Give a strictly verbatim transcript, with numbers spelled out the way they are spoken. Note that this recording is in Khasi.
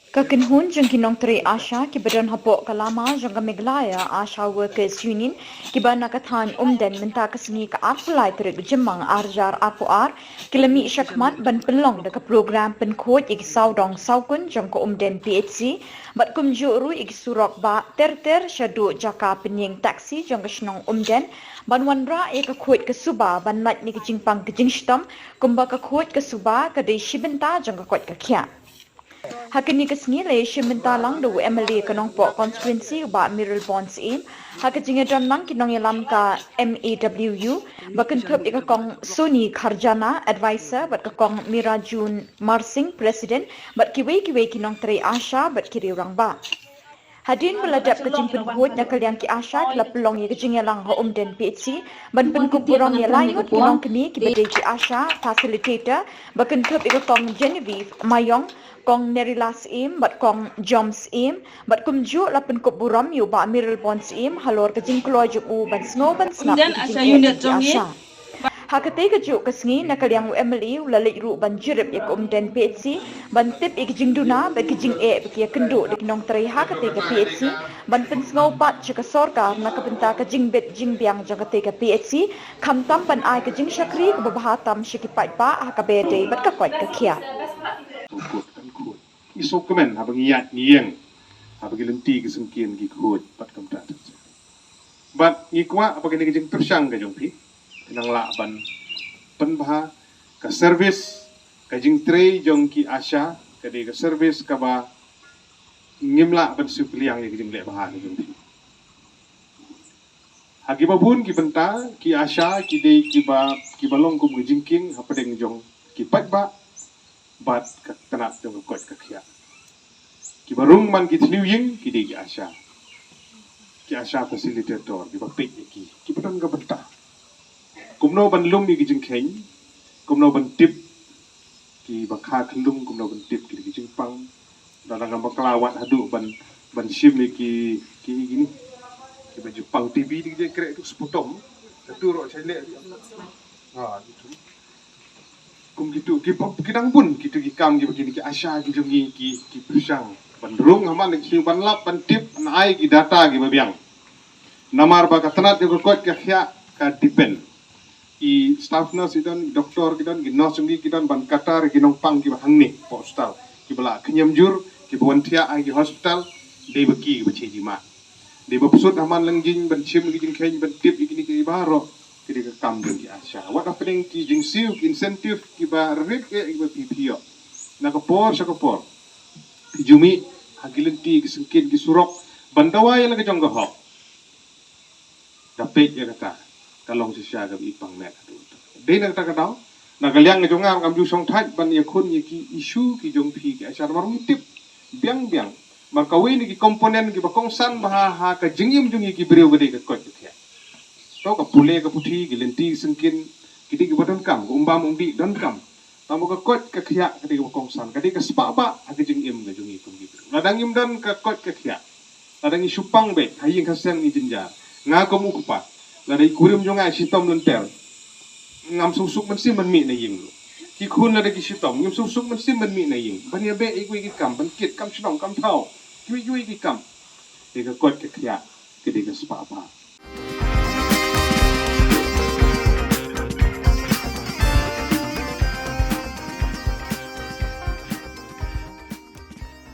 Ka kynhun jong ki nongtrei ASHA kiba don hapoh ka lama jong ka Meghalaya ASHA Workers Union kiba na ka thaiñ Umden mynta ka sngi ka arphew lai tarik u Jymmang arhajar arphew ar ki la mih shakhmat ban pynlong da ka program pynkhuid ïa ki sawdong sawkun jong ka Umden PHC bad kumjuh ruh ïa ki surok bah ter ter shaduh jaka pynïeng taxi jong ka shnong Umden ban wanrah ïa ka khuid ka suba ban lait na ka jingpang ka jingshitom kumba ka khuid ka suba ka dei shi bynta jong ka koit ka khiah. Ha kane ka sngi la ïashim bynta lang da u MLA ka Nongpoh constituency u Bah Mayralborn Syiem ha ka jingïadon lang ki nongïalam ka MAWU ba kynthup ïa ka Kong Sony Kharjana, adviser, bad ka Kong Mirajun Marsing, president, bad kiwei kiwei ki nongtrei ASHA bad ki riew rangbah. Hadien ba la dep ka jingpynhuid na ka liang ki ASHA ki la pynlong ïa ka jingïalang ha Umden PHC ban pynkup burom ïa lai ngut ki nongkmie kiba dei ki ASHA facilitator ba kynthup ïa ka Kong Genevieve Maiong, Kong Nerila Syiem bad Kong Jom Syiem bad kumjuh la pynkup burom ïa u Bah Mayralborn Syiem halor ka jingkloi jong u ban sngew ban sngap ïa ka jingeh jong ki ASHA. Ha katei kajuh ka sngi na ka liang u MLA u la leit ruh ban jurip ïa ka Umden PHC ban tip ïa ka jingduna bad ka jingeh ba ki ïakynduh da ki nongtrei ha katei ka PHC ban pynsngew pat sha ka sorkar na ka bynta ka jingbit jingbiang jong katei ka PHC khamtam ban ai ka jingshakri kaba bha tam sha ki paidbah ha kaba ïadei bad ka koit ka khiah. Khuid, kan khuid. Ki sngewkmen haba ngi ïaid ngi ïeng, haba ki lynti ki syngkien ki khuid bad kumta. Bad ngi kwah ba kane ka jingpyrshang ka jong phi ka nang lah ban pynbha ka service, ka jingtrei jong ki ASHA ka dei ka service kaba ngim lah ban siew pynliang ïa ka jingleh bha ka jong phi. Ha kiba bun ki bynta ki ASHA ki dei kiba, kiba long kum ka jingkieng hapdeng jong ki paidbah bad ka tnat jong ka koit ka khiah. Kiba rung man ki thliew ïing ki dei ki ASHA, ki ASHA facilitator, kiba peit ïa ki, kiba don ka bynta. Kumno ban lum ïa ki jingkheiñ, kumno ban tip kiba kha khyllung, kumno ban tip ki, ki jingpang. Lada ngam bakla wat haduh ban, ban shim ïa ki, ki, kine kiba ju pang TB, ki jingkreh tu sputum. Katu ruh shai leh. Ha, kitu. Kum kitu, ki pop, ki dang bun kitu ki kam kiba kine ki ASHA ki jong ngi ki, ki pyrshang ban rung ha man ki ban lap ban tip, ban ai ki data kiba biang. Namar ba ka tnat jong ka koit ka khiah ka depend. Ki staff nurse ki don, ki doktor ki don, ki nurse jong ngi ki don ban kata ruh ki nongpang kiba hangne hapoh hospital, kiba la khñiam jur, kiba wan thiah ha ki hospital. Dei ba ki kiba shim jingmut. Dei ba pynshut ha man lyngjing ban shim ki jingkheiñ ban tip ïa kine ki baroh. Ki dei ka kam jong ki ASHA. Wat hapdeng ki jingsiew, ki incentive kiba rit eh, kiba phi phi ïoh na ka por sha ka por. Phi ju mih ha ki lynti ki syngkien ki surok ban dawa ïa la ka jong ka hok. Da peit ïa kata ka long shisha kaba i pang met haduh. Dei na kata ka daw, na ka liang ka jong nga ngam ju shongthait ban ïakhun ïa ki issue ki jong phi ki ASHA, namar ngi tip biang biang ba kawei na ki component kiba kongsan bha ha ka jingim jong ngi ki briew ka dei ka koit ka khiah. To ka pule ka puthi, ki lynti ki syngkien, ki dei kiba donkam, ka um bam um dih donkam. Tangba ka koit ka khiah ka dei kaba kongsan, ka dei ka spah bah ha ka jingim ka jong ngi kum ki briew. Lada ngim don ka koit ka khiah, lada ngi shu pang beit ha ïing ha sem ngi jynjar. Nga kum u kpa, lada i kurim jong nga i shitom lynter, ngam suk suk mynsiem ban mih na ïing ruh. Ki khun lada ki shitom ngim suk suk mynsiem ban mih na ïing ban ïa beh ïa kiwei ki kam, ban kit kam shnong kam thaw, kiwei kiwei ki kam. Dei ka koit ka khiah ka dei ka spah bah.